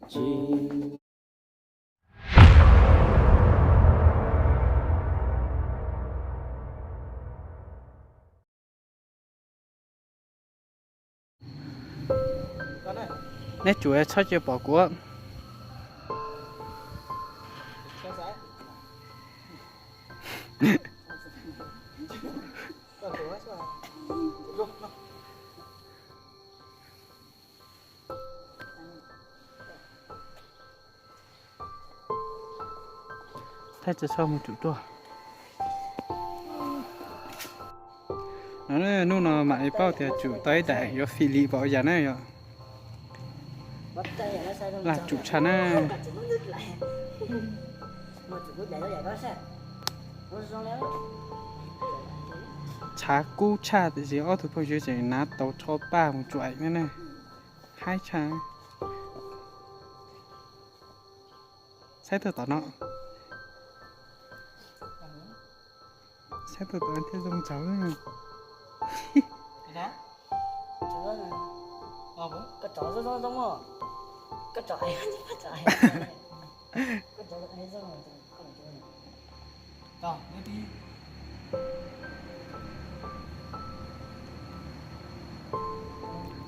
tsis. Neb tsum txhob cia pom kuv. Thaij txog mus tsum tuaj. No, hnub no mam li paub tias tsum tau ib daim yuav fim li npaum yam na yom. Lag tsum tshaj na. Tshav kub tshaj tiam sis ob tug phooj ywg tseem hnav tau rho paj mus tsuam na. Haib tshaj. Saib tuaj tom no. Saib tuaj tom thiaj zoo tsaug.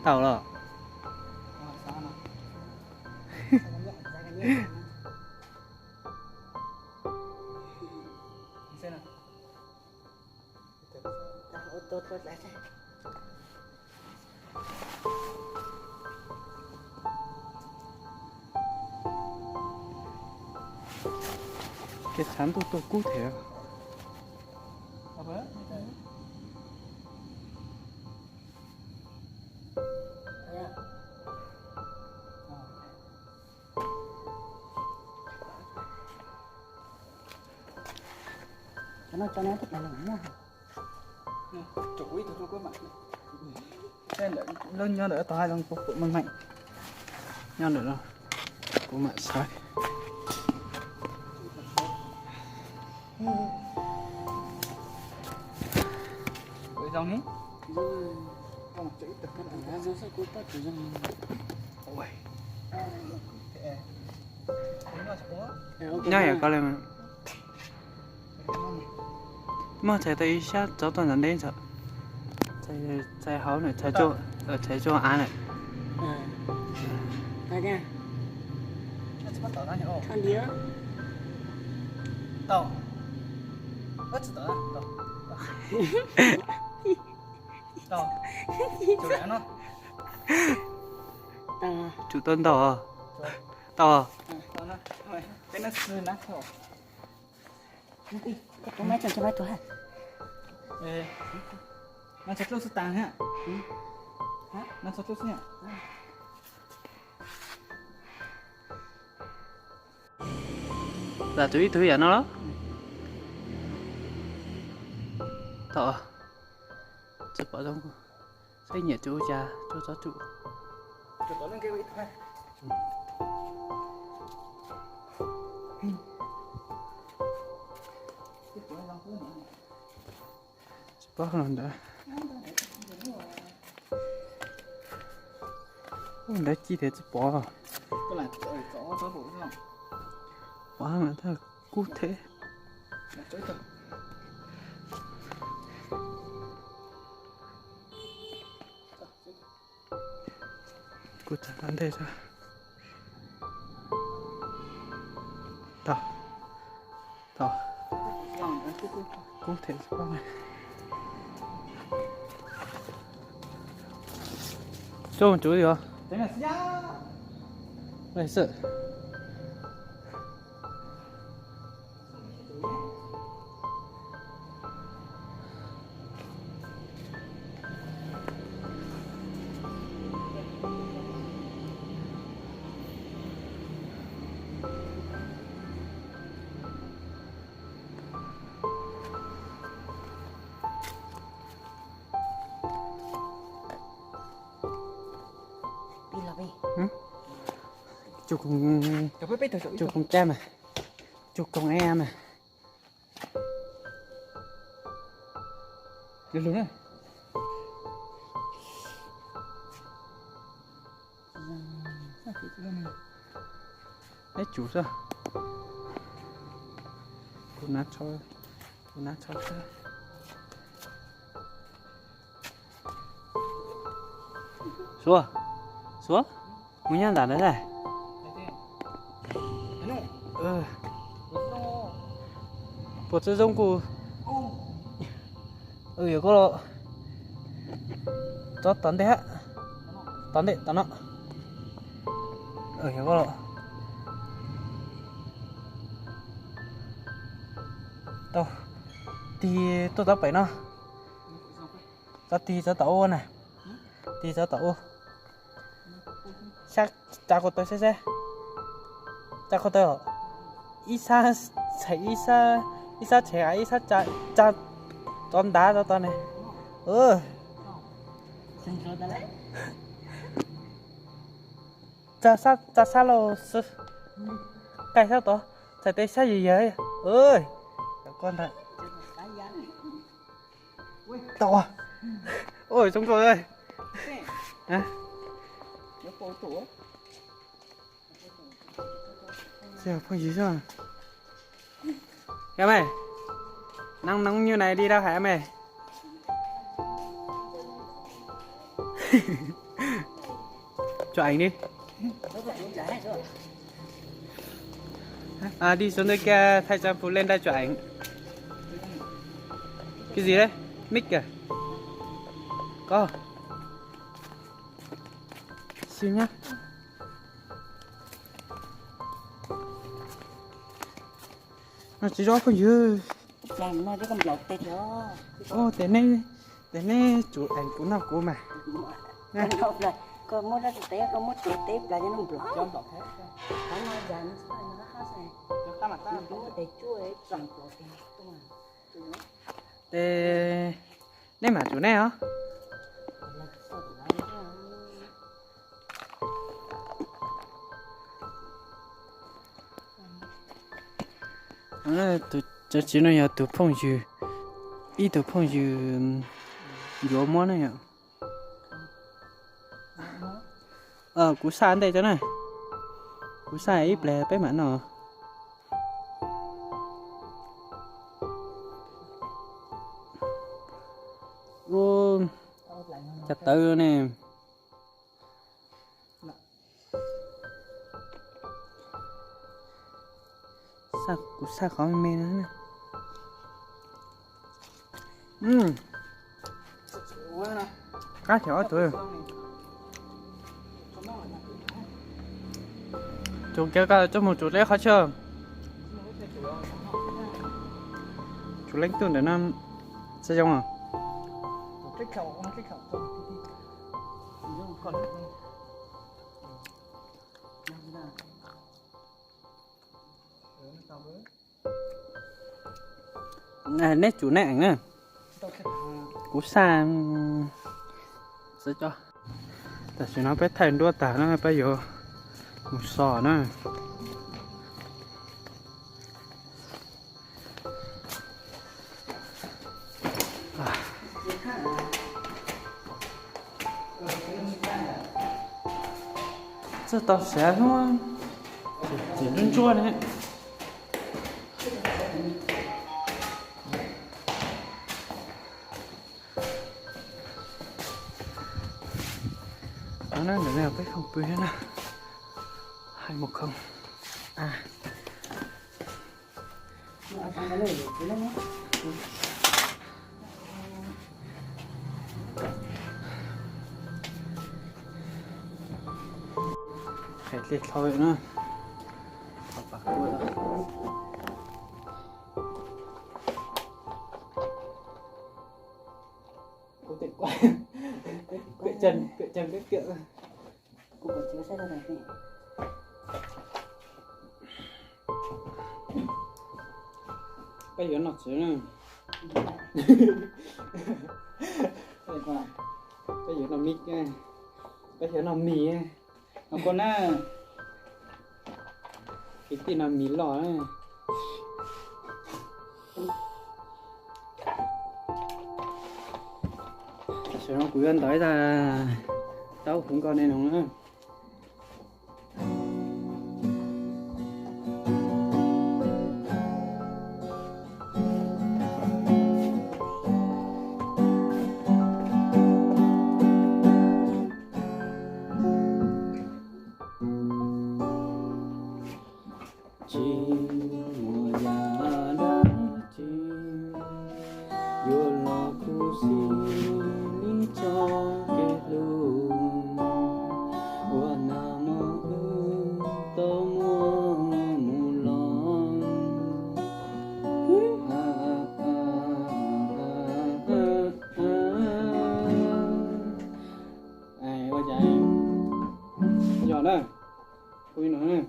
Tau los. Kev tshav ntuj tuaj kub thiab. Lub nyob ntawm tau hais zoo meej meej. Nyob ntawm no kuv mam saib. Nyob yam ko li. Muaj txhais tau ib sab txov toj ntawm ntej ntxawm. Txhais hauv na, txhais tsuas av na. Tsum tau ntau. Tau. Lam tsum ib tug yam no los? Tau, tsis pom zoo. Saib nyiam tsum ua cas tsuas txhob tsum. Tsis paub los ntawd. Ub, ntawd ci thiab tsis pom. Pom mas thaj kub thiab. Kuv txog tom ntej tso. Tau, tau. Kub thiab tsis paub na. Coj mus tsuav yog. Cug koom cab mas, cug koom eb mas. Lug lug na. Neb tsum xwb. Kuv nav tsho, kuv nav tsho xwb. Suav, Suav, mus nyob ntawm ntawd. Puas txawj zoo kuv. Yog koj los, tso tom ntej, tom ntej tom no. Yog koj los, tau, tig tuaj tau pem no. Tso tig tso tom ub na, tig tso tom ub. Sab tsa ko taw sab sab, tsa ko taw, ib sab tshem ib sab, ib sab tshem ib sab tsa, tsa, tso ntav tso tau ne. Tsa sab, tsa sab lauj, qaij sab tod, txhais tes sab yawg yawg. Tau, ua zoo nkauj. Phooj ywg, em, nắng nóng như này đi đâu hả em? Chụp ảnh đi. À, đi xuống dưới kia thay trang phục lên đây chụp ảnh. Cái gì đấy? Mic kìa. Có. Xin nhá. No tsis zoo phooj ywg. Tes neb, tes neb tsum eem kuv noj kuv mas. Tes neb mam tsum neb os. Tus txiv no yog tus phooj ywg, ib tug phooj ywg yuav muab ne yom. Kuv xa ntej tso na, kuv xa ib pliag peb mam noj. Ua cas tawv ne. Kuv xa qhov me me no. Qab thiab ob tug. Tus kev koj coj mus tsum deb qhov chaw. Tsum leej twg ntawm no xav zoo os. Neb tsum neb eem na. Kuv xa. Tam sim no peb thaij nruab tag na, peb yuav mus so na. Txawj tau siav hnub, tseem ntsuab ntsuab ne. Ntawm no peb khoom pw thiab na, hais mus khoom. Hais dlej dlhau na. Peb yuav noj tsev na. Peb yuav noj mis, peb yuav noj mis no koj na. Kwv tij, noj mis loj na. Tam sim no kuv yuav ntov ib tag taub hluas nkauj nej noj na. Tsis muaj yam dab tsi yuav los khuv xim li txoj kev hlub uas nag hmo wb tau muaj mus los. Ua cas yog na, kuv no na,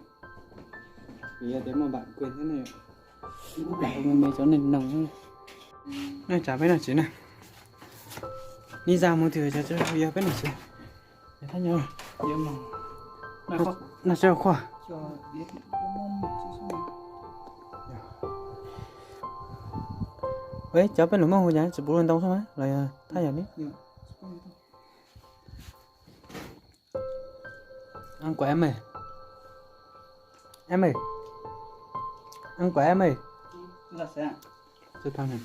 kuv yog tias muaj npam kua thiab ne, me me cov neeg noog. Nej tsam peb no tsis na, nib zaj mus twg yog peb no tsis. Noj seb khuaj. Cov peb lus Hmoob hu cas tsis pub luag ntoo xwb los yog thaj yam li. Ăn của em ơi. Em ơi. Ăn của em ơi. Tôi thằng này.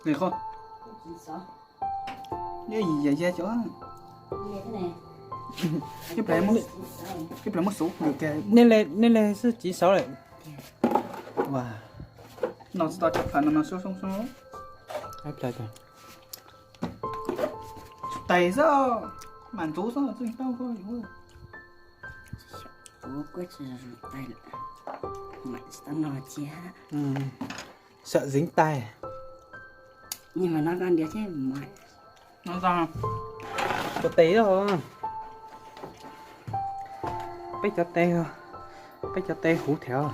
Này không? Neb yim yam yag cov. Cái play mốt, cái play mốt số được kìa. Neb lê, neb lê xwb chín sáu lệ. Wow. Nó tao chụp hình nó số số số. Áp lại kìa. Tais xwb, mas ntxub xwb, txwj tau koj yuav. Ua kuj tsis tais lawm. Maiv tsis tau no cia. Sawm zingv tais. Nim mas no koj ntiav thiab maiv. No tau. Cov tes os. Peb cov tes, peb cov tes huv thiab.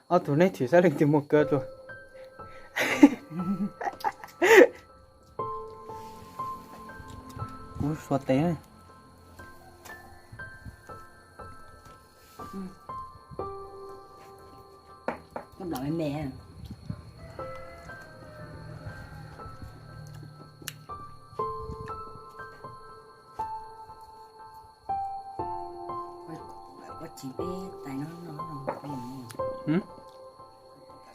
Ob tug neb thim saib leej twg muaj kawv dua. Kuv suav tes. Koj nplawm me me. Kuv tsis peb tais no no no.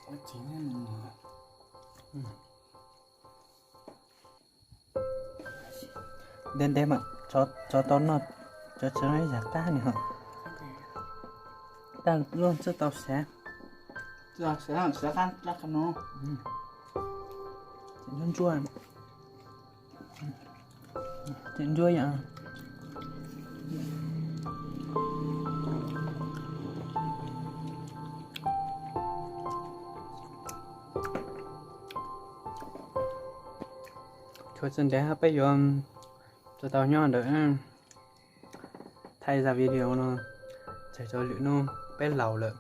Kuv tsis no no. Ntev ntev mas tsov tau noj, tsov tsis noj ib yam qab ni ho. Tag luaj txawj tau siav. Siav qab no. Ntsuab ntsuab. Ntsuab yom. Tshuav tsis ntev peb yuav tso tau nyob ntawm thaij zaj video no, txawm tso lwm hnub peb laus lawm,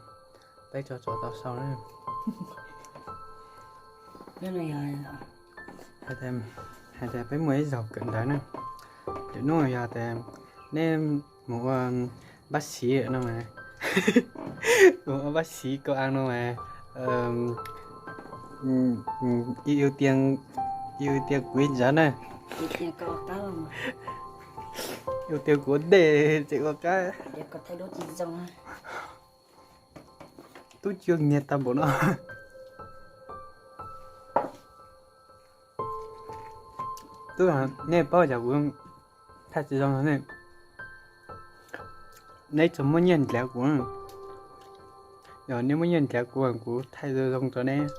peb tso tso tau sau na. Hais tias peb muaj ib zaug kawm ntawv na, lwm hnub yog tias neb mus ua bác sĩ no mas, mus ua bác sĩ công an no mas, ưu tiên, ưu tiên kuv ib ntsav na. Ưu tiên kuv ua ntej tseem ua qab. Tub Cua nyiag tau npaum no. Tub, nej paub cas kuv thaij tsis zoo ne. Neb tsuas muab nyiaj nrhiav kuv, yog neb muab nyiaj nrhiav kuv, kuv thaij zoo zoo rau neb.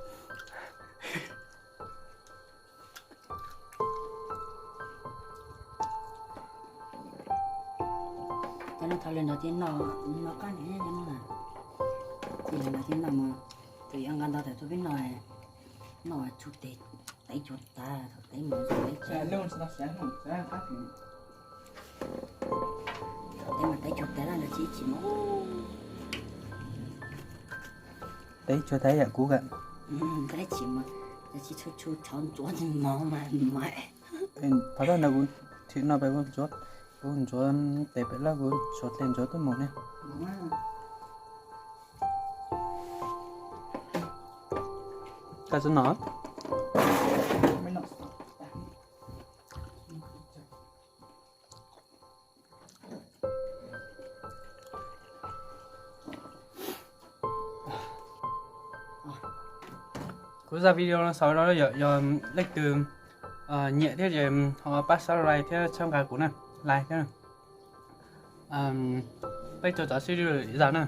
Cov no thov lwm nrog tij noj, noj qab ntev nyob no na. Tij lwm nrog tij noj mas, tus yuav nqa ntau tas tuaj peb noj, noj tsuj tes, tev cuag tas, thaum tev mus thaum tev mas tev cuag tas lawm tsis tsis mus. Tev cuag tas yam kuv kam. Tsis tsis tshua tshua tshov ntxuav mov mas mas. Thov txoj ntawd kuv thim no pem kuv ntxuav, kuv ntxuav tes pem lawm kuv suav tes ntxuav tuaj mus ne. Koj tsis nom. Kuv zaj video no xaus li no, yog leej twg nyiam thiab ces ho pab subscribe thiab txhawb nqa kuv na, like thiab. Peb tso tsawv sib ntsib lwm zaj na.